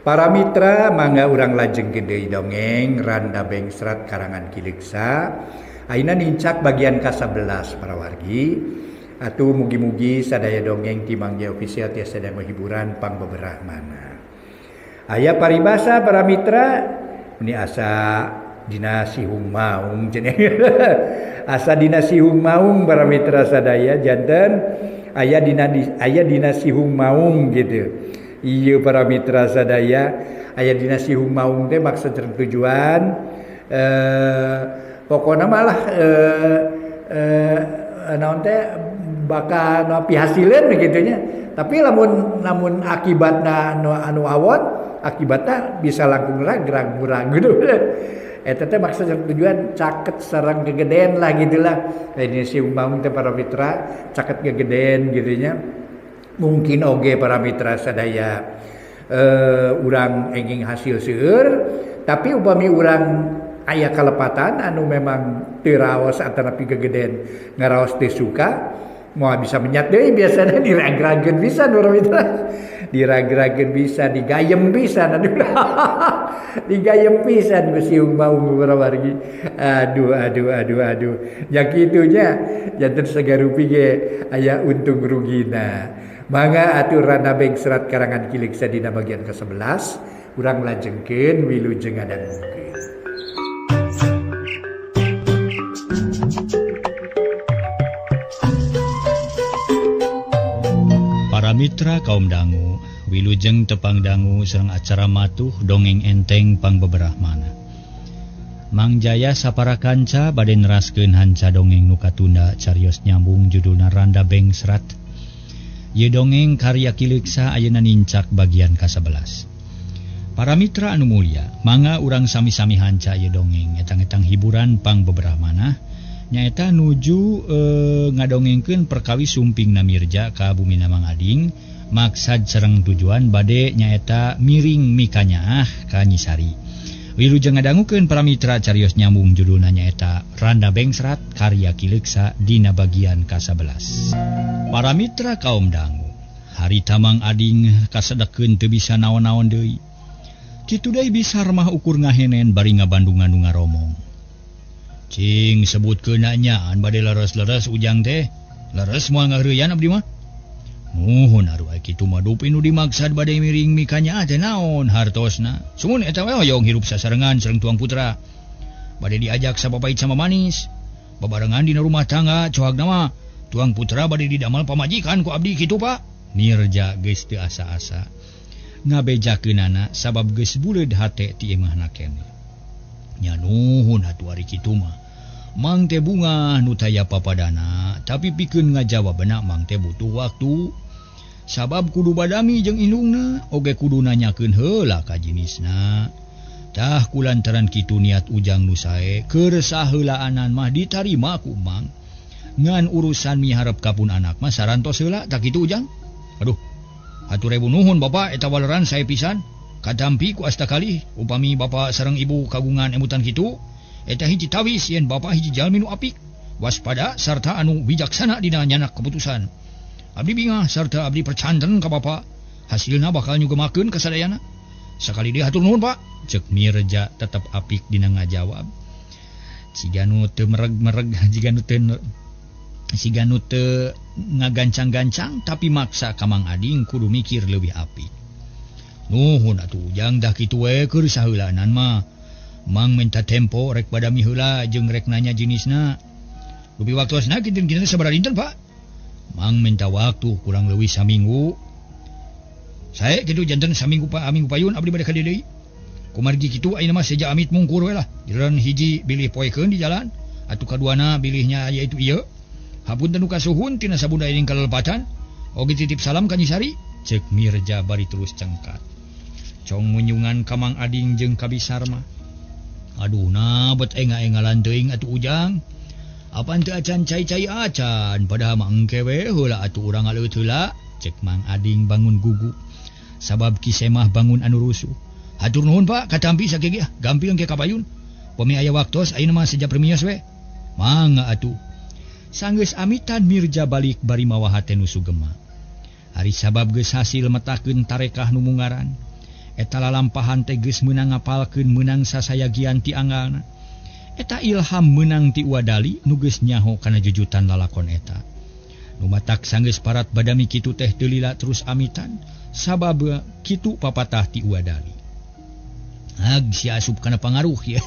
Para mitra mangga urang lajengkeun deui dongeng Randa Bengsrat karangan Ki Leuksa. Ayeuna nincak bagian ka-11 para wargi. Atuh mugi-mugi sadaya dongeng ti Mang Jaya Official tiasa dangu hiburan pangbeberah mana. Aya paribasa para mitra meni asa dina sihung maung cenah. Asa dina sihung maung para mitra sadaya janten aya dina sihung maung gitu. Iya para mitra sadaya aya dina sihung maung teh maksud jeung tujuan pokona malah naon teh bakal nu pihasileun gitu nya. Tapi lamun lamun akibatna anu, anu awon akibatna bisa langkung ragrag murang gitu. Eta teh maksud jeung tujuan caket sareng gegeden lah gitulah. Ini sihung maung teh para mitra caket gegeden gitu nya. Mungkin oge para mitra sadaya urang enging hasil seueur tapi upami urang aya kalepatan anu memang teu raos atanapi gegeden ngaraos teu suka moal bisa menyat deui biasana diragragkeun pisan para mitra diragragkeun bisa digayem pisan aduh digayem pisan ku siung maung para wargi aduh aduh aduh aduh nya kitu nya janten sagarupi ge aya untung rugina. Mangga atuh Randa Bengsrat karangan Ki Leuksa dina bagian ke-11 urang lajengkeun wilujeng ngadangukeun. Para mitra kaum dangu, wilujeng tepang dangu sareng acara matuh dongeng enteng pangbeberah mana. Mang Jaya sapara kanca bade neraskeun hanca dongeng nu katunda carios nyambung judulna Randa Bengsrat. Ieu dongeng karya Ki Leuksa ayeuna nincak bagian ka-11. Para mitra anu mulia, mangga urang sami-sami hanca ieu dongeng etang-etang hiburan pangbeberah manah nyaeta nuju ngadongengkeun perkawis sumpingna Mirja ka bumina Mang Ading maksad sareng tujuan bade nyaeta miring mikanyaah ka Nyi Sari. Wilujeng ngadangukeun para mitra carios nyambung judulna nyaeta Randa Bengsrat karya Ki Leuksa dina bagian ka-11. Para mitra kaum dangu, harita Mang Ading kasedekeun teu bisa naon-naon deui. Kitu deui bisa remah ukur ngahenen bari ngabandungan nu ngaromong. Cing sebutkeun nyaan bade leres-leres ujang teh. Leres moal ngahreuyan abdi mah. Nuhun aruh kitu mah dupi nu dimaksad bade miring mikanya teh naon hartosna. Sumun eta we hoyong hirup sasarengan sareng tuang putra. Bade diajak sapapait sama manis. Babarengan dina rumah tangga cohagna mah tuang putra bade didamel pamajikan ku abdi kitu Pak. Mirja geus teu asa-asa ngabejakeunana sabab geus buleud hate ti imahna keneh. Nya nuhun atuh ari kitu mah. Mang teh bunga nu taya papadana tapi pikeun ngajawabna mang teh butuh waktu. Sabab kudu badami jeung indungna oge kudu nanyakeun heula ka jinisna. Tah kulantaran kitu niat ujang nu sae keur saheulaanan mah ditarima ku Mang. Ngan urusan miharep kapun anak mah sarantos heula tak kitu ujang. Aduh, hatur ribu nuhun bapak eta waleran sae pisan. Katampi ku asta kalih upami bapak sareng ibu kagungan emutan kitu eta hiji tawis yen bapak hiji jalmi nu apik waspada sarta anu bijaksana dina nyanak keputusan. Abdi bingah sarta abdi percanten ka bapak hasilna bakal nyugemakeun kasadayana. Sakali deui hatur nuhun Pak. Ceuk Mirja tetep apik dina ngajawab. Siga nu teu mereg-mereg siga nu teu ngagancang-gancang tapi maksa ka Mang Ading kudu mikir leuwih apik. Nuhun atuh ujang dah kitu we keur saheulaanan mah. Mang minta tempo rek badami heula jeung rek nanya jinisna. Dupi waktosna kinten-kinten sabaraha dinten Pak? Mang minta waktu kurang leuwih saminggu. Sae kitu janten saminggu pa minggu payun abdi bade ka dieu deui. Kumargi kitu ayeuna mah seja amit mungkur we lah. Jalan hiji bilih poekeun di jalan atuh kaduana bilihnya yaitu ieu. Hapunten nu kasuhun tina sabunda ieu kalelepatan. Oge titip salam ka Nyi Sari. Ceuk Mirja bari terus cengkat. Cong munyungan ka Mang Ading jeung ka Bisar mah. Aduh na bet enga-engalan teuing atuh ujang. Apan teu acan cai-cai acan padahal mah engke we heula atuh urang ngaleut heula. Ceuk Mang Ading bangun gugu. Sabab Ki Semah bangun anu rusuh. Hatur nuhun Pak katampi sakieu ge gampil engke ka payun. Pami aya waktos ayeuna mah seja premios we. Mangga atuh. Sanggeus amitan Mirja balik bari mawa hate nu sugema. Ari sabab geus hasil metakeun tarekah nu mungaran. Eta lalampahan teh geus meunang ngapalkeun meunang sasayagian ti anggalna. Eta ilham meunang ti Wadali nu geus nyaho kana jujutan lalakon eta. Nu matak sanggeus parat badami kitu teh teu lila terus amitan sabab kitu papatah ti Wadali. Ag si asup kana pangaruh ya.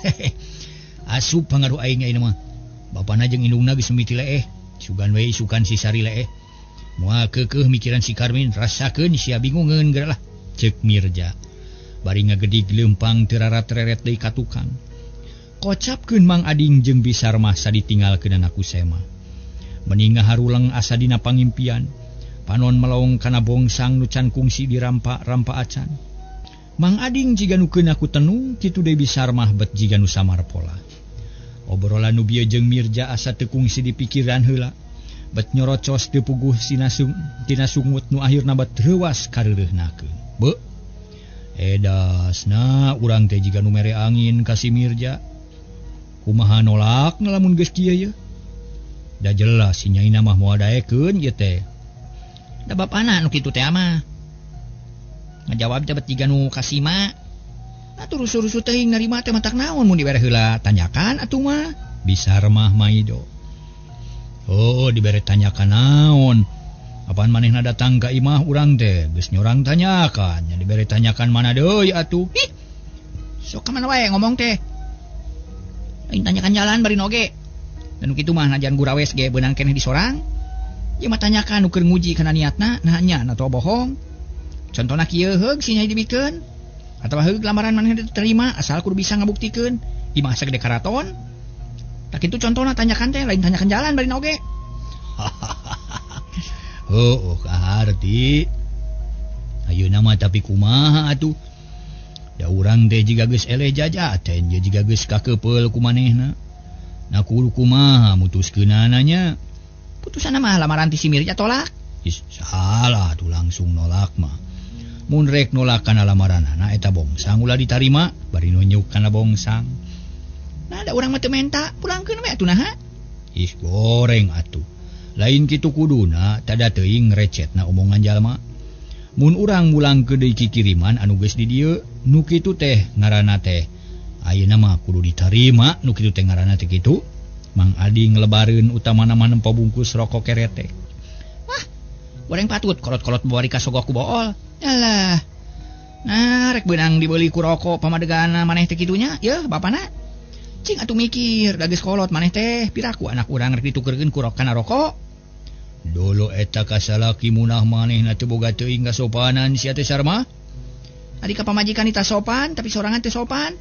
Asup pangaruh aing ayeuna mah. Bapana jeung indungna geus mimiti leeh. Sugan we isukan si Sari leeh. Moal keukeuh mikiran si Karmin, rasakeun sia bingungeun geura lah. Ceuk Mirja. Bari ngagedig leumpang teu rarat-reret deui ka tukang. Kocapkeun Mang Ading jeung Bisar mah saditinggalkeunana ku Sema. Meni ngaharuleng asa dina pangimpian. Panon melong kana bongsang nu can kungsi dirampa-rampa acan. Mang Ading jiga nu keuna ku tenung, kitu deui Bisar mah bet jiga nu samar pola. Obrolan nu bieu jeung Mirja asa teu kungsi di pikiran heula. Bet nyorocos teu puguh tina sungut nu akhirna bet reuwas kareureuhnakeun. Beuh. Edasna urang teh jiga nu mere angin ka si Mirja. Kumaha nolak ngalamun geus kieu ye? Da jelas si nyaina mah moal daekeun ieu teh. Da bapana nu kitu teh mah. Ngajawab teh bet jiga nu kasima. Atuh rusuh-rusuh teuing narima teh matak naon mun dibere heula tanyakan atuh mah. Bisar mah maido. Oh, dibere tanyakan naon? Apaan manehna datang ka imah urang teh geus nyorang tanyakan. Nya dibere tanyakan mana deui atuh? Ih. Sok ka mana wae ngomong teh. Lain tanyakan jalan bari oge. Dan kitu mah najan gurawes ge beunang keneh disorang. Ieu mah tanyakan nu keur nguji kana niatna, nah nya atawa bohong. Contona kieu heug si nyai dibikeun. Atawa heug lamaran manehna diterima asal kudu bisa ngabuktikeun. Imah sagede karaton. Tah kitu contona tanyakan teh lain tanyakan jalan bari oge. Oh, kaharti. Ayeuna mah tapi kumaha atuh? Da urang teh jiga geus eleh jajaten, ye jiga geus kakepeul ku manehna. Na kudu kumaha mutuskeunana nya? Putusanna mah lamaran ti si Mirja tolak. Ih, salah tuh langsung nolak mah. Mun rek nolak kana lamaranana eta bongsang ulah ditarima, bari nunjuk kana bongsang. Nah, da urang mah teu menta, pulangkeun we atuh naha? Ih, goreng atuh. Lain kitu kuduna tada teuing recetna omongan jalma. Mun urang mulang ke deui kikiriman anu geus di dieu, nu kitu teh ngaranna teh. Ayeuna mah kudu ditarima nu kitu teh ngaranna teh kitu. Mang Adi ngelebareun utamana mah nempo bungkus rokok kerete. Wah, goreng patut kolot-kolot bari kasogok ku bool. Alah. Nah, rek beunang dibeuli ku rokok pamadegana maneh teh kitunya, yeuh bapana. Cing atuh mikir, da geus kolot maneh teh, piraku anak urang rek ditukerkeun ku kana rokok. Dolo eta kasalaki munah manehna teu boga teuing kasopanan sia teh Sarma. Ari ka pamajikan ita sopan tapi sorangan teh sopan.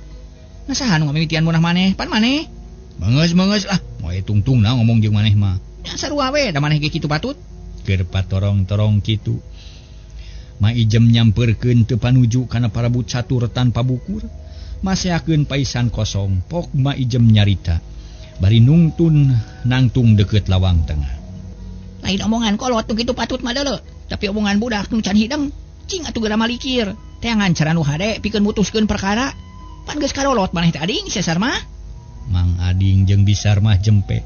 Nah saha nu ngamimitian munah maneh? Pan maneh. Mengeus-mengeus ah, moe tungtungna ngomong jeung maneh mah. Ya sarua we da maneh ge kitu patut. Keur patorong-torong kitu. Ma Ijem nyamperkeun teu panuju kana parabut catur tanpa bukur. Maseakeun paisan kosong, pok Ma Ijem nyarita. Bari nungtun nangtung deukeut lawang tengah. Lain omongan kolot nu kitu patut mah deuleu, tapi omongan budak nu can hideng. Cing atuh geura malikir. Teangan cara nu hade pikeun mutuskeun perkara. Pan geus karolot maneh teh ading sia Sarma. Mang Ading jeung Bisar mah jempe.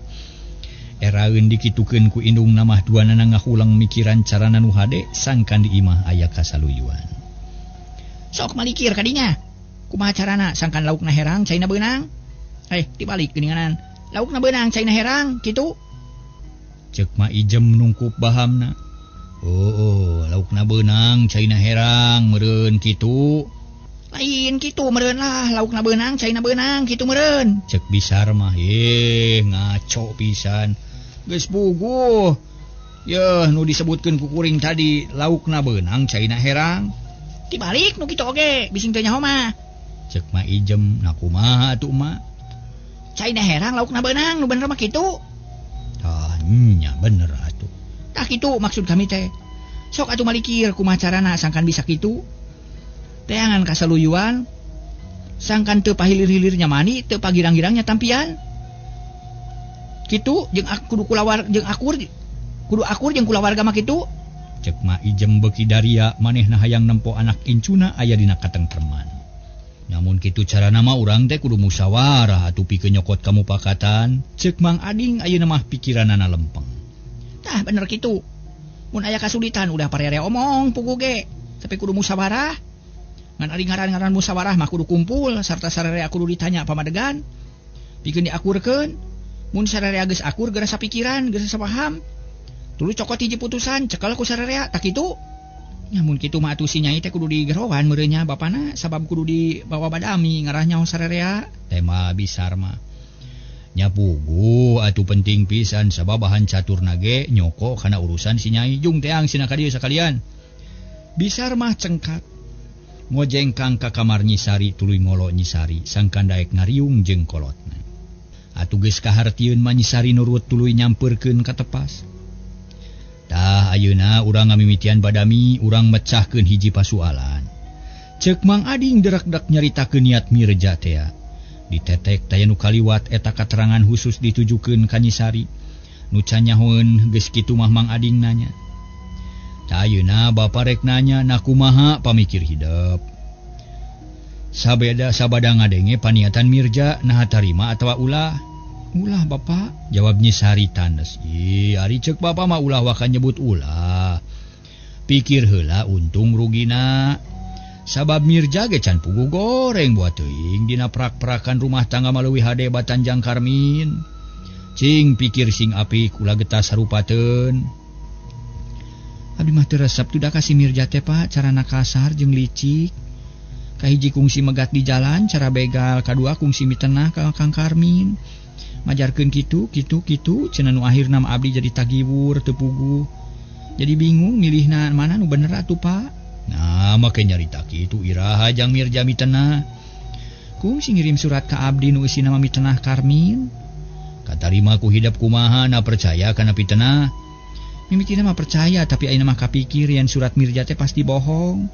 Eraeun dikitukeun ku indungna mah duanana ngahulang mikiran carana nu hade sangkan di imah aya kasaluyuan. Sok malikir kadinya. Kumaha carana sangkan laukna herang caina beunang? Dibalik geuninganan. Laukna beunang caina herang kitu. Ceuk Ma Ijem nungkup bahamna. Oh, laukna beunang caina herang meureun kitu. Lain kitu meureun lah, laukna beunang caina beunang kitu meureun. Ceuk Bisar mah, ngaco pisan. Geus puguh. Yeuh nu disebutkeun ku kuring tadi, laukna beunang caina herang. Dibalik nu kitu oge, bising teu nyaho mah. Ceuk Ma Ijem, na kumaha atuh ma? Caina herang laukna beunang nu bener mah kitu. Tah nya bener atuh. Tah kitu maksud kami teh. Sok atuh malikir kumaha carana sangkan bisa kitu. Teangan kasaluyuan sangkan teu pahilir-hilirnya mani teu pagirang-girangnya tampian. Kitu jeung kudu kulawar jeung akur kudu akur jeung kulawarga mah kitu. Ceuk Ma Ijem beuki daria manehna hayang nempo anak incuna aya dina katengtreman. Namun kitu carana mah urang teh kudu musyawarah atuh pikeun nyokot kamupakatan. Ceuk Mang Ading ayeuna mah pikiranana lempeng. Tah bener kitu. Mun aya kasulitan udah parere omong pugu ge, tapi kudu musyawarah. Ngan ari ngaran-ngaran musyawarah mah kudu kumpul sarta sararea kudu ditanya pamadegan. Pikeun diakurkeun. Mun sararea geus akur geura sapikiran, geus sapaham. Tuluy cokot hiji putusan, cekel ku sararea tak kitu. Nya mun kitu mah atuh si Nyai teh kudu digerowan meureun nya bapana sabab kudu dibawa badami ngarah nyaho sararea. Tema Bisar mah. Nya puguh atuh penting pisan sabab bahan caturna ge nyoko kana urusan si Nyai jung teang sina ka dieu sakalian. Bisar mah cengkat. Ngojengkang ka kamar Nyi Sari tuluy ngolo Nyi Sari sangkan daek ngariung jeung kolotna. Atuh geus kahartieun mah Nyi Sari nurut tuluy nyampeurkeun ka tepas. Tah ayeuna urang ngamimitian badami urang mecahkeun hiji pasualan. Ceuk Mang Ading derak-derak nyaritakeun niat Mirja tea. Ditetek taya nu kaliwat eta katerangan khusus ditujukeun ka Nyi Sari. Nu can nyahoeun geus kitu mah Mang Ading nanya. Tah ayeuna bapa rek nanya na kumaha pamikir hidep. Sabeda sabada ngadenge paniatan Mirja naha tarima atawa ulah. Ulah bapa, jawab Nyi Sari tandes. Ih, ari ceuk bapa mah ulah waka nyebut ulah. Pikir heula untung rugina. Sabab Mirja ge can puguh goreng buat teuing dina prak-prakan rumah tangga mah leuwih hade batan jang Karmin. Cing pikir sing apik ulah getas sarupateun. Abdi mah teu resep tuh da ka si Mirja teh Pak, carana kasar jeung licik. Kahiji kungsi megat di jalan, cara begal, kadua kungsi mitenah ka Kang Karmin. Majarkeun kitu kitu kitu cenah nu akhirna mah abdi jadi tagiwur teu puguh. Jadi bingung milihna mana nu bener atuh Pak. Nah, make nyarita kitu iraha jang Mirja mitenah. Kungsi ngirim surat ka abdi nu eusina mah mitenah Karmin. Katarima ku hidep kumaha na percaya kana pitenah. Mimitina mah percaya tapi ayeuna mah kapikir yen surat Mirja teh pasti bohong.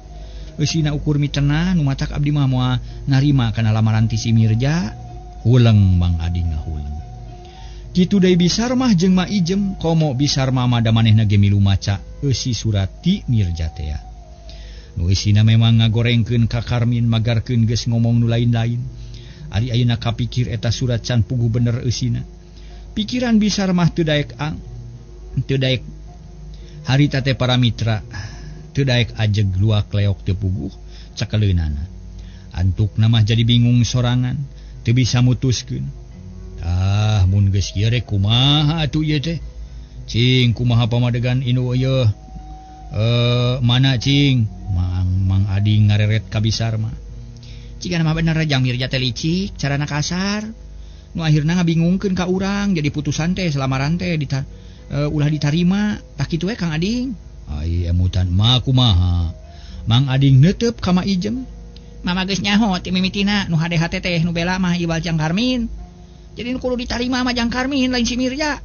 Eusina ukur mitenah nu matak abdi mah moal narima kana lamaran ti si Mirja. Huleng Mang Ading ngahuleng. Kitu deui Bisar mah jeung Ma Ijem komo Bisar mah mada manehna ge milu maca eusi surat ti Mirja tea. Nu eusina memang ngagorengkeun ka Karmin magarkeun geus ngomong nu lain-lain. Ari ayeuna kapikir eta surat can puguh bener eusina. Pikiran Bisar mah teu daek ang teu daek harita teh para mitra teu daek ajeg luak leok teu puguh cakeleunana. Antukna mah jadi bingung sorangan teu bisa mutuskeun. Ah, mun geus kieu rek kumaha atuh ieu teh? Cing kumaha pamadegan inu ieu? Mana cing? Mang Ading ngareret ka Bisar mah. Cigana mah bener jang Mirja teh licik, carana kasar. Nu akhirna ngabingungkeun ka urang jadi putusan teh selamaran teh ulah ditarima. Tah kitu we Kang Ading. Ai emutan mah kumaha? Mang Ading neuteup ka Ma Ijem. Mama geus nyaho ti mimitina nu hade hate teh nu bela mah ibal jang Karmin. Jadi nu kudu ditarima mah jang Karmin lain si Mirja.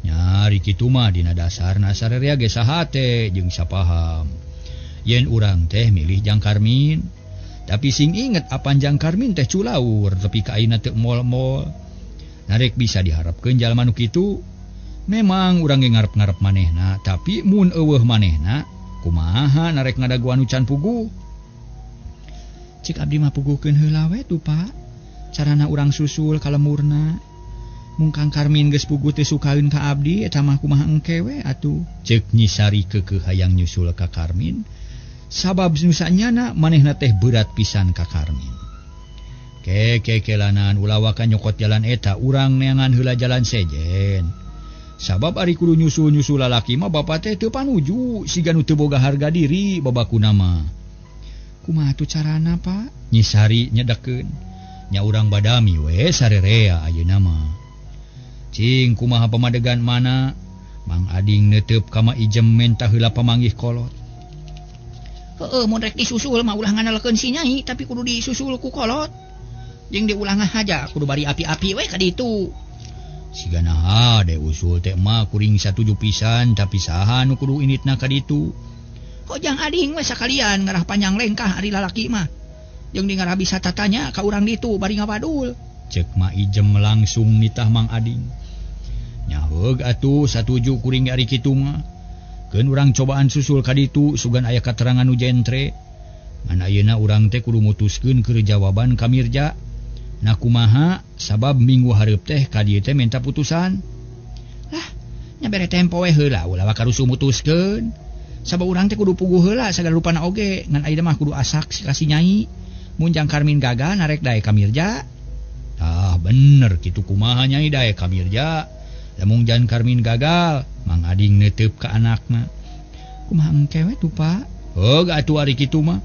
Nyari kitu mah dina dasarna sarerea ge sahate jeung sapaham. Yen urang teh milih jang Karmin, tapi sing inget apan jang Karmin teh culaur tepi ka ayeuna teu mol-mol. Narek bisa diharapkeun jalma nu kitu. Memang urang ge ngarep-ngarep manehna, tapi mun eueuh manehna kumaha narek ngadaguan nu can puguh. Cik abdi mah puguhkeun heula we tuh Pak. Carana urang susul ka lemurna. Mung Kang Karmin geus puguh teu sukaeun ka abdi eta mah kumaha engke we atuh. Ceuk Nyi Sari keukeuh hayang nyusul ka Karmin. Sabab nu sanyana manehna teh berat pisan ka Karmin. Kekekelanan ulah waka nyokot jalan eta urang neangan heula jalan sejen. Sabab ari kudu nyusul-nyusul lalaki mah bapa teh teu panuju siga nu teu boga harga diri babakuna mah. Kumaha tuh carana Pak? Nyi Sari nyedekeun. Nya urang badami we sarerea ayeuna mah. Cing kumaha pamadegan mana? Mang Ading neuteup ka Ma Ijem menta heula pamanggih kolot. Heueuh mun rek disusul mah ulah nganalkeun si Nyai tapi kudu disusul ku kolot. Jeung diulah ngahaja kudu bari api-api we ka ditu. Sigana hade usul teh mah kuring satuju pisan tapi saha nu kudu initna ka ditu. Hojang Ading we sakalian ngarah panjang lengkah ari lalaki mah. Jeung di ngarah bisa tatanya ka urang ditu bari ngawadul. Ceuk Ma Ijem langsung nitah Mang Ading. Nyaheug atuh satuju kuring ari kitu mah. Keun urang cobaan susul ka ditu sugan aya katerangan nu jentre. Ngan ayeuna urang teh kudu mutuskeun keur jawaban ka Mirja. Nah kumaha sabab minggu hareup teh ka dieu teh minta putusan. Lah nya bere tempo we heula ulah karusuh mutuskeun. Sabab urang teh kudu puguh heula sagala rupana oge ngan ayeuna mah kudu asak si ka si Nyai. Mun Jang Karmin gagal narek daek ka Mirja. Tah bener kitu kumaha Nyai daek ka Mirja. Lamun Jang Karmin gagal, Mang Ading neuteup ka anakna. Kumaha engke we tuh Pak? Heug atuh ari kitu mah.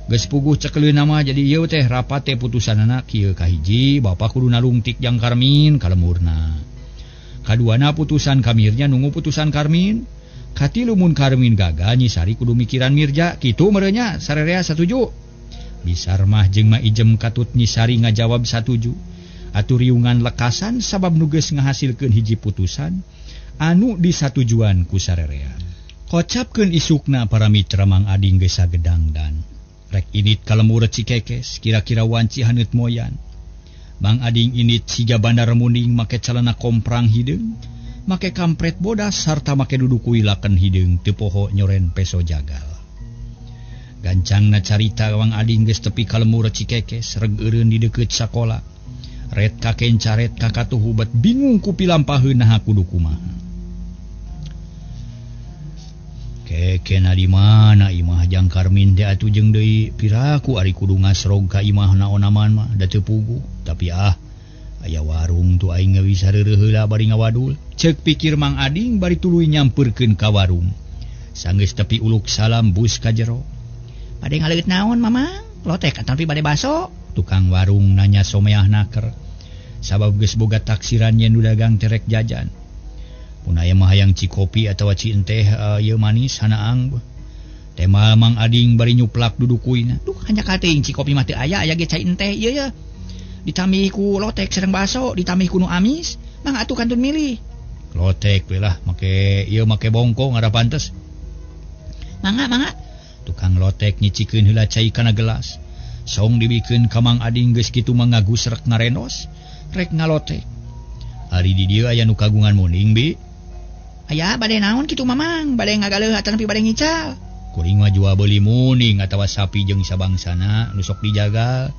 Geus puguh cekeleuna mah jadi ieu teh rapat teh putusanana kieu kahiji bapa kudu nalungtik Jang Karmin ka lemurna. Kaduana putusan ka Mirja nunggu putusan Karmin. Katilu mun Karmin gagal Nyi Sari kudu mikiran Mirja kitu merenya sarerea satuju. Bisar mah jeung Ma Ijem katut Nyi Sari ngajawab satuju. Atuh riungan lekasan sabab nu geus ngahasilkeun hiji putusan anu disatujuan ku sarerea. Kocapkeun isukna para mitra Mang Ading geus sagedangdan. Rek init ka lemur Cikekes kira-kira wanci haneut moyan. Mang Ading init siga bandar muning make calana komprang hideung, make kampret bodas sarta make duduk kuilaken hideung teu poho nyoren peso jagal. Gancangna carita Mang Ading geus tepi ka lemur Cikekes reg eureun di deukeut sakola. Ret kakencaret kakatuh bet bingung ku pilampaheun naha kudu kumaha. Kekena di mana imah Jang Karmin teh atuh jeung deui piraku ari kudu ngasrog ka imahna onaman mah da teu puguh. Tapi ah aya warung tuh aing geus sareureun heula bari ngawadul. Ceuk pikir Mang Ading bari tuluy nyampeurkeun ka warung. Sanggeus tepi uluk salam bus ka jero. Bade ngaleut naon Mamang? Lotek atawi bade baso? Tukang warung nanya someah naker. Sabab geus boga taksiran yen nu dagang terek jajan. Mun aya mah hayang cikopi atawa ci enteh ieu manis hanaang. Temal Mang Ading bari nyuplak dudukuina. Duh hanjakal teuing cikopi mah teu aya, aya ge cai enteh ieu ye. Ditambih ku lotek sareng baso, ditambih ku nu amis, mangga atuh kantun milih. Lotek we lah make ieu make bongko ngara pantes. Mangga mangga. Tukang lotek nyicikeun heula cai kana gelas. Song dibikeun ka Mang Ading geus kitu mah ngagusrek ngarenos, rek ngalotek. Ari di dieu aya nu kagungan muning bi. Aya bade naon kitu Mamang, bade ngagaleuh atawa bade ngical. Kuring mah jual beuli muning atawa sapi jeung sabangsana nu sok dijaga.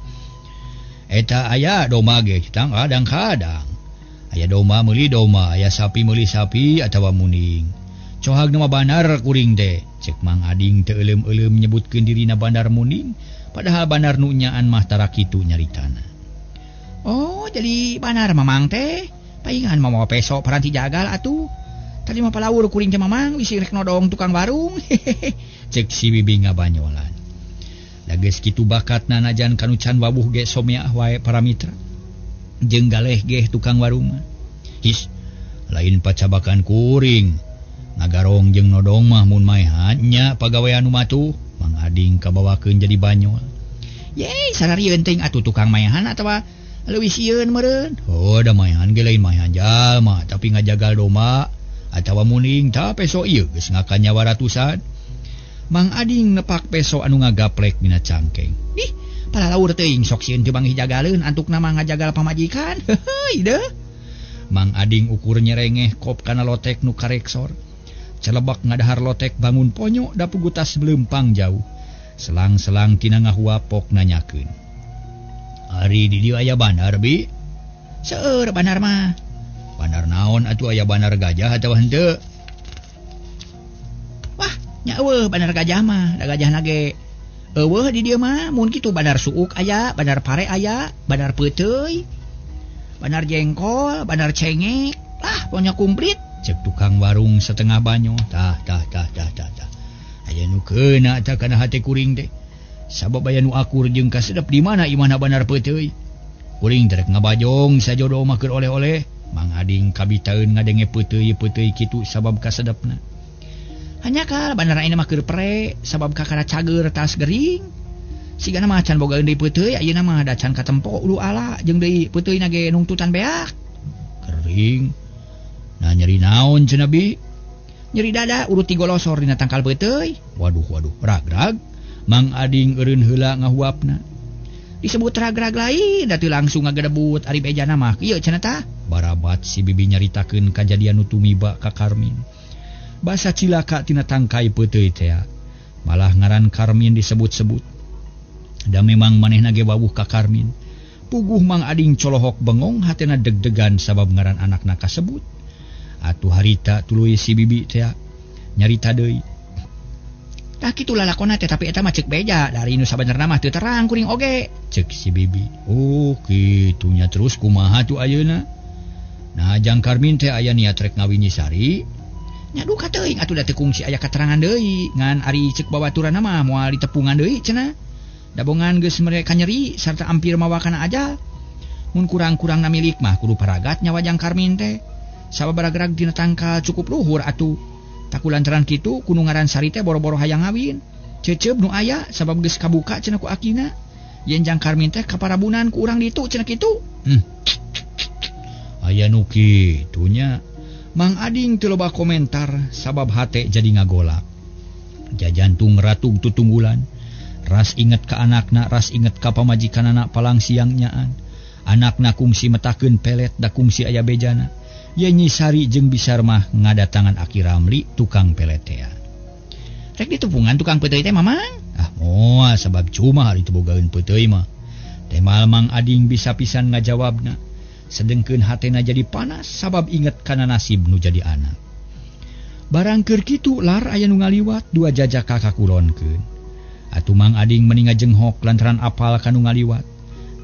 Eta aya domba ge kita kadang-kadang. Aya domba meuli domba, aya sapi meuli sapi atawa muning. Cohag nu mah bandar kuring teh. Cek Mang Ading teu euleum-euleum nyebutkeun dirina bandar muning, padahal bandar nu nyaan mah tara kitu nyaritana. Oh, jadi bandar Mamang teh. Paingan mah mawa peso paranti jagal atuh. Tadi mah palawur kuring teh Mamang bisi rek nodong tukang warung. Cek si bibi ngabanyolan. Da geus kitu bakatna najan kanu can wabuh ge someah wae para mitra. Jeung galeh geh tukang warung mah. His, lain pacabakan kuring. Ngagarong jeung nodong mah mun maehan nya pagawean nu matuh. Mang Ading kabawakeun jadi banyol. Ye, sararieun teuing atuh tukang maehan atawa leuwih sieun meureun. Oh, da maehan ge lain maehan jalma, tapi ngajagal domba atawa muning ta peso ieu geus ngakan nyawa ratusan. Mang Ading nepak peso anu ngagaplek dina cangkeng. Ih, palalaur teuing sok sieun teu banggih jagaleun antukna mah ngajagal pamajikan. Heuheuy deuh. Mang Ading ukur nyerengeh kop kana lotek nu kareksor. Celebak ngadahar lotek bangun ponyo da pugutas melempang jauh. Selang-selang tina ngahuapok nanyakeun. Ari di dieu aya bandar bi? Seueur bandar mah. Bandar naon atuh aya bandar gajah atawa henteu? Wah, nya eueuh bandar gajah mah, da gajahna ge eueuh di dieu mah, mun kitu bandar suuk aya, bandar pare aya, bandar peuteuy, bandar jengkol, bandar cengek, lah pokoknya komplit. Cek tukang warung setengah banyo. Tah tah tah tah tah tah. Aya nu keuna tah kana hate kuring teh. Sabab aya nu akur jeung kasedep di mana imahna bandar peuteuy. Kuring teh rek ngabajong sajodo mah keur oleh-oleh. Mang Ading kabitaeun ngadenge peuteuy-peuteuy kitu sabab kasedepna. Hanjakal bandar ayeuna mah keur pre sabab kakara cager tas gering. Sigana mah can boga deui peuteuy ayeuna mah da can katempo ulu ala jeung deui peuteuyna ge nungtutan beak. Kering. Nah nyeri naon cenah bi? Nyeri dada urut tigolosor dina tangkal peuteuy. Waduh waduh, ragrag. Mang Ading eureun heula ngahuapna. Disebut ragrag lain da teu langsung ngagedebut ari bejana mah kieu cenah tah. Barabat si bibi nyaritakeun kajadian nu tumiba ka Karmin. Basa cilaka tina tangkai peuteuy tea. Malah ngaran Karmin disebut-sebut. Da memang manehna ge wawuh ka Karmin. Puguh Mang Ading colohok bengong hatena deg-degan sabab ngaran anakna kasebut. Atuh harita tuluy si bibi tea nyarita deui. Tah kitu lalakonna teh tapi eta mah ceuk beja dari nu sabenerna mah teu terang kuring oge. Cek si Bibi. Oh kitunya terus kumaha tuh ayeuna? Nah Jang Karmin teh aya niat rek ngawin Nyi Sari. Nya duka teuing atuh da teu kungsi aya katerangan deui ngan ari ceuk babaturanna mah moal ditepungan deui cenah. Dabongan geus mereka nyeri sarta ampir mawa kana ajal. Mun kurang-kurangna milik mah kudu paragat nyawa Jang Karmin teh. Sabab ragrag dina tangkal cukup luhur atuh. Taku lantaran kitu kudu ngaran Sari teh boro-boro hayang ngawin. Cecep nu aya sabab geus kabuka cenah ku akina. Yen Jang Karmin teh kaparabunan ku urang ditu cenah kitu. Aya nu kitu nya. Mang Ading teu loba komentar sabab hate jadi ngagolak. Jajantung ratug tutunggulan. Ras inget ka anakna, ras inget ka pamajikanana palang siang nyaan. Anakna kungsi metakeun pelet da kungsi aya bejana. Ye Nyi Sari jeung Bisar mah ngadatangan Aki Ramli tukang peletea. Rek ditupungan tukang peuteuy teh mamang? Ah moal sabab cuma hari teu bogaeun peuteuy mah. Temal Mang Ading bisa pisan ngajawabna. Sedengkeun hatena jadi panas sabab inget kana nasib nu jadi anak. Barang keur kitu lar aya nu ngaliwat dua jajaka kakulonkeun. Atuh Mang Ading meni ngajenghok lantaran apal ka nu ngaliwat.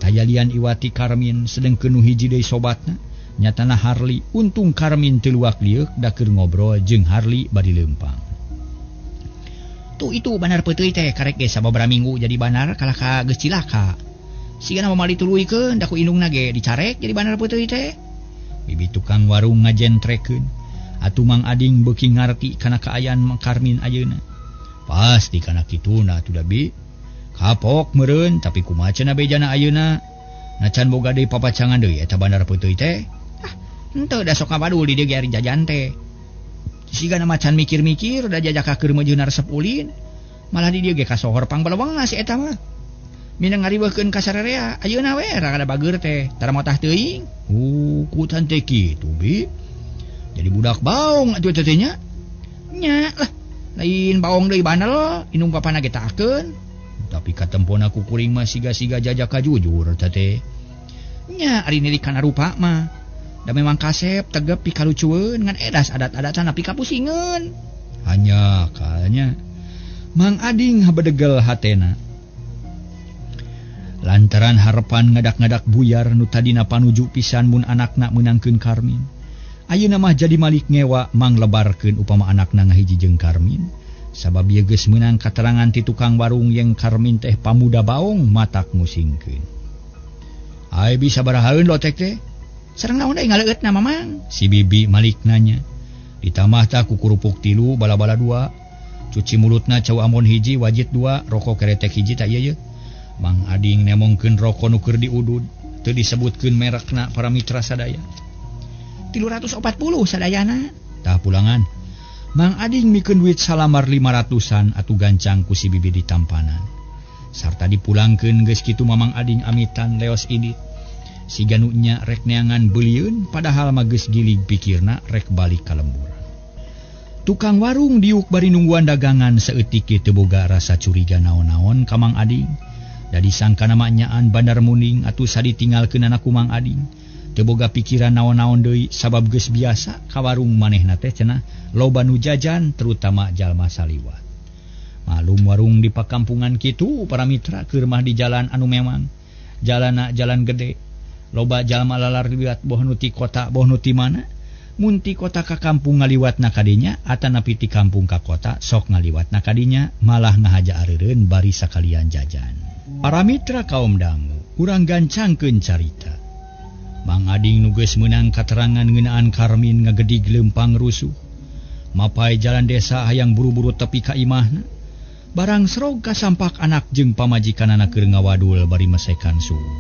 Tayalian iwati Karmin sedengkeun nu hiji deui sobatna nyatana Harli. Untung Karmin teu luak lieuk da keur ngobrol jeung Harli bari leumpang. Tuh itu banar peuteuy teh karek ge sababaraha minggu jadi banar kalah ka geus cilaka. Sigana mah dituluykeun da ku indungna ge dicarek jadi banar peuteuy teh. Bibi tukang warung ngajentrekeun. Atuh Mang Ading beuki ngarti kana kaayaan Karmin ayeuna. Pasti kana kituna atuh da bi. Kapok meureun tapi kumaha cenah bejana ayeuna? Nacan boga deui papacangan deui eta bandar peuteuy teh. Ah, henteu da sok ngabadul di dieu ge ari jajan teh. Sigana macan mikir-mikir da jajaka keur meujeuhna resep ulin. Malah di dieu ge kasohor pangbaleweng si eta mah. Minang ngariweuhkeun ka sarerea, ayeuna we rada bageur teh, tara motah teuing. Kutan teh kitu bi. Jadi budak baong atuh teh nya. Nya lah, lain baong deui bandel, indung bapana ge taakeun. Tapi katempona ku kuring mah siga-siga jajaka jujur teh teh. Nya ari nilik kana rupa mah. Da memang kasep tegep pikalucueun ngan edas adat-adatan tapi kapusingeun. Hanya kalnya Mang Ading habedegel hatena. Lantaran harepan ngadak-ngadak buyar nu tadina panuju pisan mun anakna meunangkeun Karmin. Ayeuna mah jadi malik ngewa manglebarkeun upama anakna ngahiji jeung Karmin. Sabab ieu geus meunang katerangan ti tukang warung yang Karmin teh pamuda baong matak musingkeun. Ai bisa barahaeun lotek teh? Sareng naon deui ngaleueutna mamang? Si Bibi malik nanya. Ditambah tah ku kerupuk 3, bala-bala 2, cuci mulutna cau ambon 1, wajit 2, rokok keretek 1 tah ieu ye. Mang Ading nemongkeun rokok nu keur diudud, teu disebutkeun merekna para mitra sadaya. 340 sadayana. Tah pulangan. Mang Ading mikeun duit salamar 500-an atuh gancang ku si Bibi ditampanan. Sarta dipulangkeun geus kitu Mamang Ading amitan leos idit. Siga nu nya rek neangan beulieun padahal mah geus gilig pikirna rek balik ka lembur. Tukang warung diuk bari nungguan dagangan saeutik ge teu boga rasa curiga naon-naon ka Mang Ading. Da disangkana mah nyaan bandar muning atuh saditinggalkeunana ku Mang Ading. Teu boga pikiran naon-naon deui sabab geus biasa ka warung manehna teh cenah loba nu jajan terutama jalma saliwat. Malum warung di pakampungan kitu para mitra keur mah di jalan anu memang jalana jalan gede. Loba jalma lalar liwat boh nu ti kota boh nu ti mana. Mun ti kota ka kampung ngaliwatna ka dinya atanapi ti kampung ka kota sok ngaliwatna ka dinya malah ngahaja areureun bari sakalian jajan. Para mitra kaum dangu urang gancangkeun carita. Mang Ading nu geus meunang katerangan ngeunaan Karmin ngagedig leumpang rusuh. Mapai jalan desa hayang buru-buru tepi ka imahna. Barang serog kasampak anak jeung pamajikanana keur ngawadul bari mesekan suhu.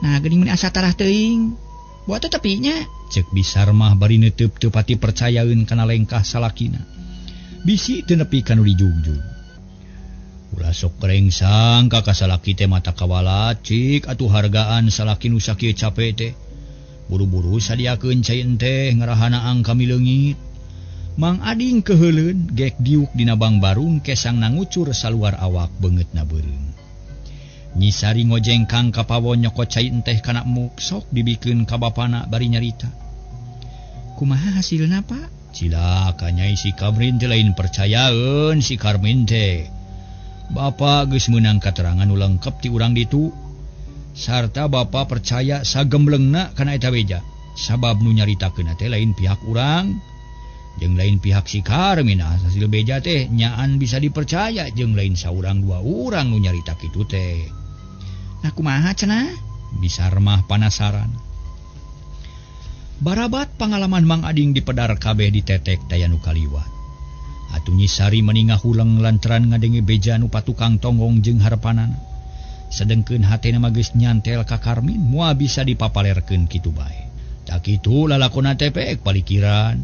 Nah geuning mun asa tarah teuing. Buat teu tepinya. Ceuk Bisar mah bari neuteub teu pati percayaeun kana lengkah salakina. Bisi teu nepi ka nu dijugjug. Ulah sok kerengsang ka kasalaki teh mata kawala cik atuh hargaan salaki nu sakieu cape teh. Buru-buru sadiakeun cai enteh ngarahanaang kami leungit. Mang Ading keheuleun gek diuk dina bangbarung kesang nangucur saluar awak beungeutna beureum. Nyi Sari ngojengkang ka pawon nyokot cai enteh kana muk sok dibikeun ka bapana bari nyarita. Kumaha hasilna Pak? Cilaka Nyai si Karmin teh lain percayaeun si Karmin teh. Bapak geus meunang katerangan nu lengkap ti urang ditu. Sarta bapak percaya sagemblengna kana eta beja. Sabab nu nyaritakeun teh lain pihak urang jeung lain pihak si Karmin. Hasil beja teh nyaan bisa dipercaya jeung lain saurang dua urang nu nyarita kitu teh. Nah kumaha cenah? Bisa remah panasaran. Barabat pangalaman Mang Ading dipedar kabeh ditetek daya nu kaliwat. Atuh Nyi Sari meningah huleng lantaran ngadenge beja nu patukang tonggong jeung harepanana. Sedengkeun hatena mah geus nyantel ka Karmin moal bisa dipapalerkeun kitu bae. Tak kitu lalakona teh pek palikiran.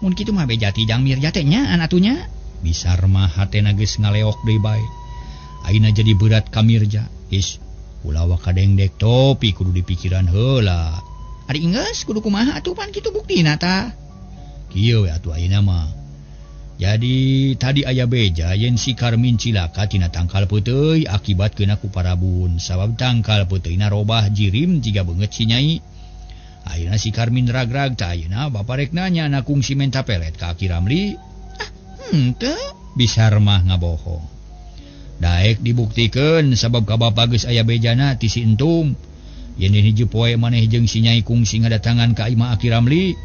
Mun kitu mah beja ti Jang Mirja teh nya atunya. Bisa remah hatena geus ngaleok deui bae. Ayeuna jadi berat ka Mirja. Is ulah waka dengdek topi kudu dipikiran heula. Ari enggeus kudu kumaha atuh pan kitu buktina tah. Kieu we atuh ayeuna mah. Jadi tadi aya beja yen si Karmin cilaka tina tangkal peuteuy akibat kena ku parabun. Sabab tangkal peuteuyna robah jirim jiga beungeut si Nyai. Ayeuna si Karmin ragrag tah ayeuna bapa rek nanya na kungsi menta pelet ka Aki Ramli. Ah, henteu bisa remah ngabohong. Daek dibuktikeun sabab ka bapa geus aya bejana ti si entum. Yen hiji poe maneh jeung si Nyai kungsi ngadatangan ka imah Aki Ramli.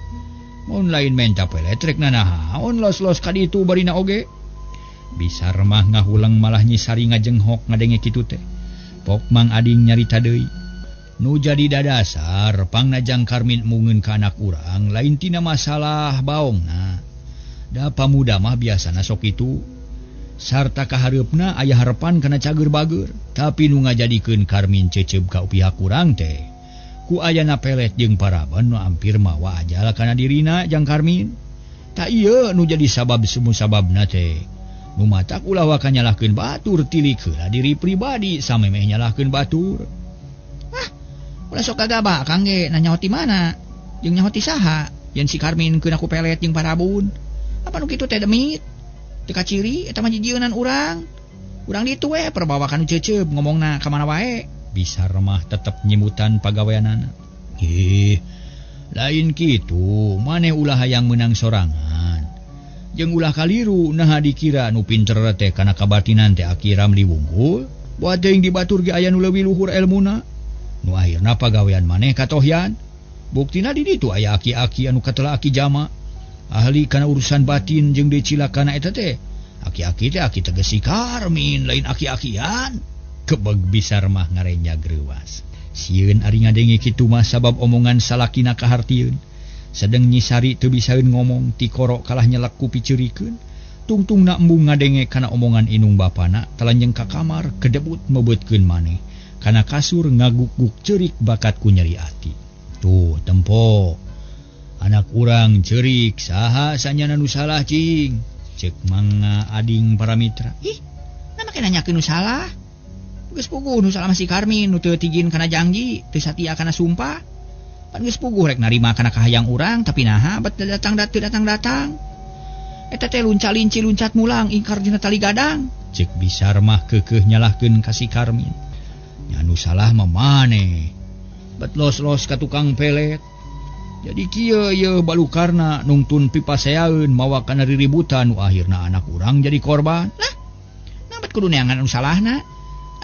Mun lain menta pelet rek nanahaon los-los ka ditu barina oge. Bisa remah ngahulang malah Nyi Sari ngajenghok ngadenge kitu teh. Pok Mang Ading nyarita deui. Nu jadi dadasar pangnajang Karmin mungeun ka anak urang lain tina masalah baongna. Da pamuda mah biasana sok kitu. Sarta kahareupna aya harepan kana cager bager, tapi nu ngajadikeun Karmin ceceb ka pihak urang teh ku ayana pelet jeung paraban nu hampir mawa ajal kana dirina jang Karmin. Tak ieu nu jadi sabab semu sababna teh. Nu matak ulah waka nyalahkeun batur tilik heula diri pribadi samemeh nyalahkeun batur. Ah, ulah sok gagabah Kang ge nanya ti mana jeung nyaho ti saha yen si Karmin keuna ku pelet jeung parabun. Apa nu kitu teh demit? Teu kaciri eta mah jijieunan urang. Urang ditu we perbawa kanu ceceb ngomongna ka mana wae. Bisa remah tetep nyimutan pagaweanana. Ih, lain kitu, maneh ulah hayang meunang sorangan. Jeung ulah kaliru naha dikira nu pinter teh kana kabatinan teh Aki Ramli wungkul. Buat teuing dibatur ge aya nu leuwih luhur elmuna. Nu akhirna pagawean maneh katohyan. Buktina di ditu aya aki-aki anu katela aki jama. Ahli kana urusan batin jeung dicilakana eta teh. Aki-aki teh aki tegas si Karmin lain aki-akian. Kebeg bisa remah ngarenjag reuwas. Sieun ari ngadenge kitu mah sabab omongan salakina kahartieun. Sedeng Nyi Sari teu bisaeun ngomong tikoro kalah nyelek ku piceurikeun. Tungtungna embung ngadenge kana omongan inung bapana talanjeng ka kamar kedebut mebeutkeun maneh. Kana kasur ngaguk-guk ceurik bakat ku nyeri ati. Tuh tempo. Anak urang ceurik saha sanyana nu salah cing. Ceuk mangga ading para mitra. Ih, nah make nanyakeun nu salah. Geus puguh nu salah si Karmin nu teu tigin kana janji, teu satia kana sumpah. Pan geus puguh rek narima kana kahayang urang tapi naha bet datang teu datang-datang. Eta teh lunca linci luncat mulang ingkar dina tali gadang. Ceuk Bisar mah keukeuh nyalahkeun ka si Karmin. Nya nu salah mah maneh. Bet los-los ka tukang pelet. Jadi kieu yeuh balukarna nungtun pipaseaeun mawa kana riributan nu akhirna anak urang jadi korban. Lah, nah bet kudu neangan nu salahna.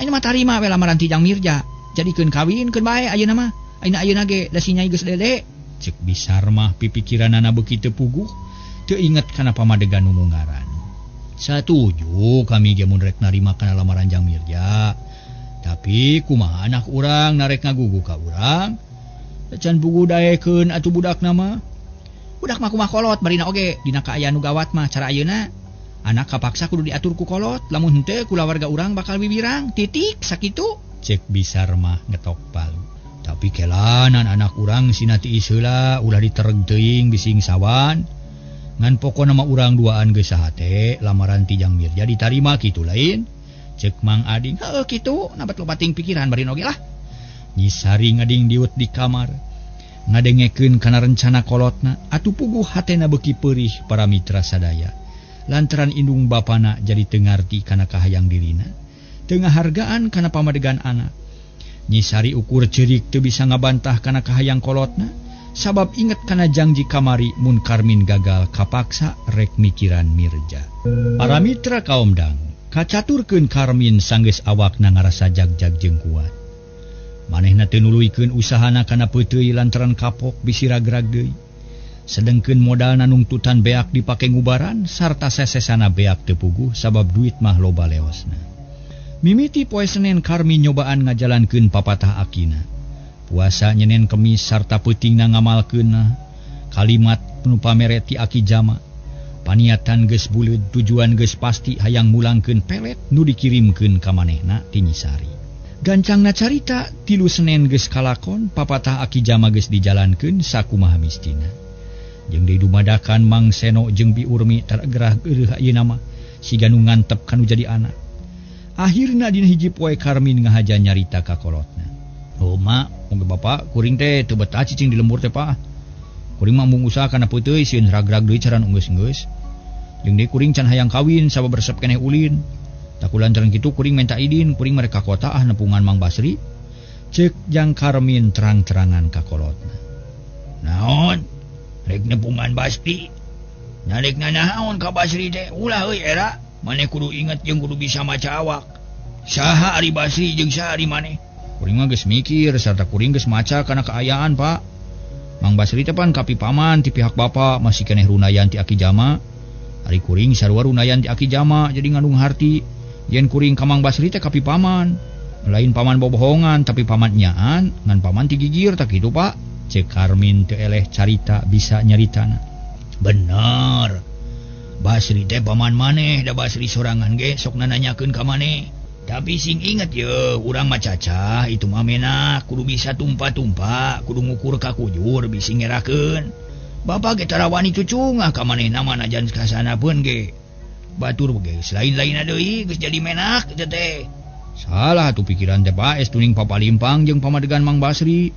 Ayeuna mah tarima we lamaran ti Jang Mirja. Jadikeun kawin keun bae ayeuna mah. Ayeuna ayeuna ge da si Nyai geus lele. Ceuk Bisar mah pipikiranana beuki teu puguh, teu inget kana pamadegan nu mungaran. Satuju kami ge mun rek narima kana lamaran Jang Mirja. Tapi kumaha anak urang narek ngagugu ka urang? Can puguh daekeun atuh budakna mah. Budak mah kumaha kolot barina oge dina kaayaan nu gawat mah cara ayeuna. Anak kapaksa kudu diatur ku kolot, lamun henteu kulawarga urang bakal bibirang. Titik sakitu. Cek Bisar mah ngetok palu. Tapi kelanan anak urang sina tiis heula ulah ditereg teuing bising sawan. Ngan pokona mah urang duaan geus sahate lamaran ti Jang Mirja ditarima kitu lain. Cek Mang Ading, heueuh kitu, nabat loba ting pikiran bari oge lah. Nyi Sari ngading diut di kamar. Ngadengekeun kana rencana kolotna atuh puguh hatena beuki peurih para mitra sadaya. Lantaran indung bapana jadi teu ngarti kana kahayang dirina, teu ngahargaan kana pamadegan anak. Nyi Sari ukur ceurik teu bisa ngabantah kana kahayang kolotna, Sabab inget kana janji kamari mun Karmin gagal kapaksa rek mikiran Mirja. Para mitra kaum dangu, kacaturkeun Karmin sanggeus awakna ngarasa jagjag jeung kuat. Manehna teu nuluykeun usahana kana peuteuy lantaran kapok bisi ragrag deui. Sedengkeun modalna nungtutan beak dipake ngubaran sarta sesesana beak teu puguh sabab duit mah loba leosna. Mimiti poe Senen Karmin nyobaan ngajalankeun papatah akina. Puasa nyenen kemis sarta peutingna ngamalkeunna kalimat nu pamere ti aki jama. Paniatan geus buleud, tujuan geus pasti hayang mulangkeun pelet nu dikirimkeun ka manehna ti Nyisari. Gancangna carita 3 Senen geus kalakon, papatah aki jama geus dijalankeun sakumaha mistina. Jeung deui dumadakan Mang Seno jeung Bi Urmi taragerah geureuh ayeuna mah siga nu ngantep kanu jadi anak. Akhirna dina hiji poe Karmin ngahaja nyarita ka kolotna. Oh mak, moga bapak kuring teh teu betah cicing di lembur teh pak. Kuring mah embung usaha kana peuteuy sieun ragrag deui caran unggeus-unggeus. Jeung deui kuring can hayang kawin sabab resep keneh ulin. Taku lantaran kitu kuring minta idin, kuring mereka kota ah nepungan Mang Basri. Ceuk jang Karmin terang-terangan ka kolotna. Naon? Rek nepungan Basri. Narek nanaon ka Basri teh? Ulah euy era, maneh kudu inget jeung kudu bisa maca awak. Saha ari Basri jeung saha ari maneh? Kuring mah geus mikir sarta kuring geus maca kana kaayaan, Pak. Mang Basri teh pan kapi paman ti pihak bapa masih keneh runayan ti aki jama. Ari kuring sarua runayan ti aki jama jadi ngandung harti. Yen kuring ka Mang Basri teh kapi paman. Lain paman bobohongan tapi paman nyaan ngan paman ti gigir tak kitu, Pak. Cek Karmin teu eleh carita bisa nyaritana. Bener. Basri teh paman maneh, da Basri sorangan ge sok nananyakeun ka maneh. Tapi sing inget ye, urang mah cacah itu mah menak, kudu bisa tumpa-tumpa, kudu ngukur ka kujur bisi ngerakeun. Bapak ge tara wani cucungah ka manehna mah najan kasana pun ge. Batur ge lain-lainna deui geus jadi menak teh teh. Salah tuh pikiran teh Pak, es tuning papalimpang jeung pamadegan Mang Basri.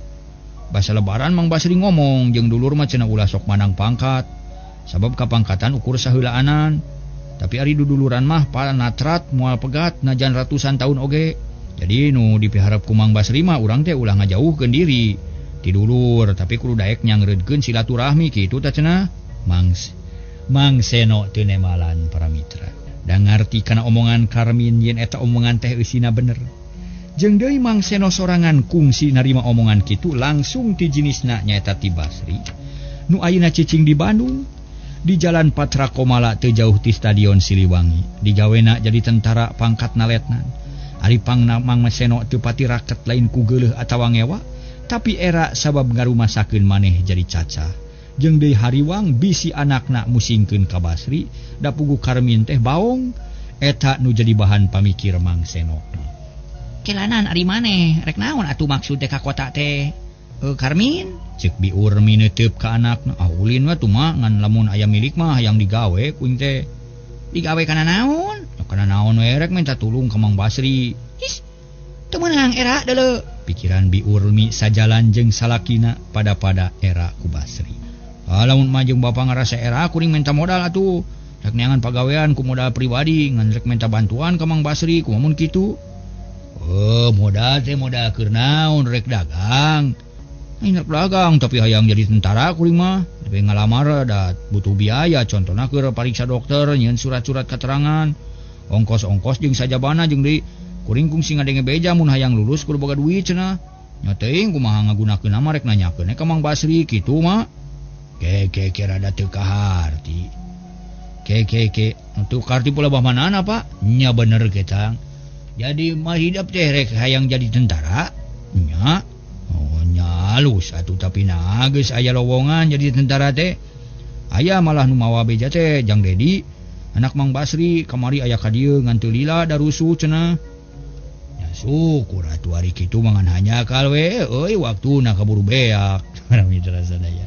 Basa lebaran Mang Basri ngomong jeung dulur mah cenah ulah sok manang pangkat. Sabab kapangkatan ukur saheulaanan. Tapi ari duduluran mah panatrat moal pegat najan ratusan tahun oge. Jadi nu dipiharap ku Mang Basri mah urang teh ulah ngajauhkeun diri ti dulur, tapi kudu daek nyangreudkeun silaturahmi kitu tah cenah. Mang Seno teu nemalan para mitra. Da ngarti kana omongan Karmin yen eta omongan teh eusina bener. Jeung deui Mang Seno sorangan kungsi narima omongan kitu langsung ti jinisna nyaeta ti Basri. Nu ayeuna cicing di Bandung di Jalan Patra Komala teu jauh ti Stadion Siliwangi. Digawena jadi tentara pangkatna letnan. Ari pangna Mang Seno teu pati raket lain ku geuleuh atawa ngewa, tapi era sabab ngarumasakeun maneh jadi cacah. Jeung deui hariwang bisi anakna musingkeun ka Basri, da puguh Karmin teh baong eta nu jadi bahan pamikir Mang Seno. Kelanan ari maneh rek naon atuh maksud teh ka kota teh? Karmin? Cek Bi Urmi neuteub ka anakna, ah ulin we tuh mah ngan lamun aya milik mah hayang digawe kuing teh. Digawe kana naon? Kana naon we rek minta tulung ka Mang Basri. His, teu meunang era deuleu. Pikiran Bi Urmi sajalan jeung salakina pada-pada era ku Basri. Ah lamun mah jeung bapa ngarasa era kuring minta modal atuh. Rek neangan pagawean ku modal pribadi ngan rek minta bantuan ka Mang Basri kumaha mun kitu. Oh, modal teh modal keur naon rek dagang. Aing rek dagang tapi hayang jadi tentara kuring mah. Tapi ngalamar da butuh biaya contohna keur pariksa dokter nyieun surat-surat keterangan. Ongkos-ongkos jeung sajabana jeung deui kuring kungsi ngadenge beja mun hayang lulus kudu boga duit cenah. Nya teuing kumaha ngagunakeun mah rek nanyakeun ka Mang Basri kitu mah. Ke ke ke rada teu kaharti. Ke ke ke teu kaharti pula bah manana Pak? Nya bener ketang. Jadi mah hidup teh rek hayang jadi tentara? Nya. Oh nya alus atuh tapi na geus aya lowongan jadi tentara teh. Aya malah nu mawa beja teh Jang Dedi, anak Mang Basri kamari aya ka dieu ngan teu lila da rusuh cenah. Nya syukur atuh ari kitu mah ngan hanya kal we euy waktuna kaburu beak. Mitra sadaya.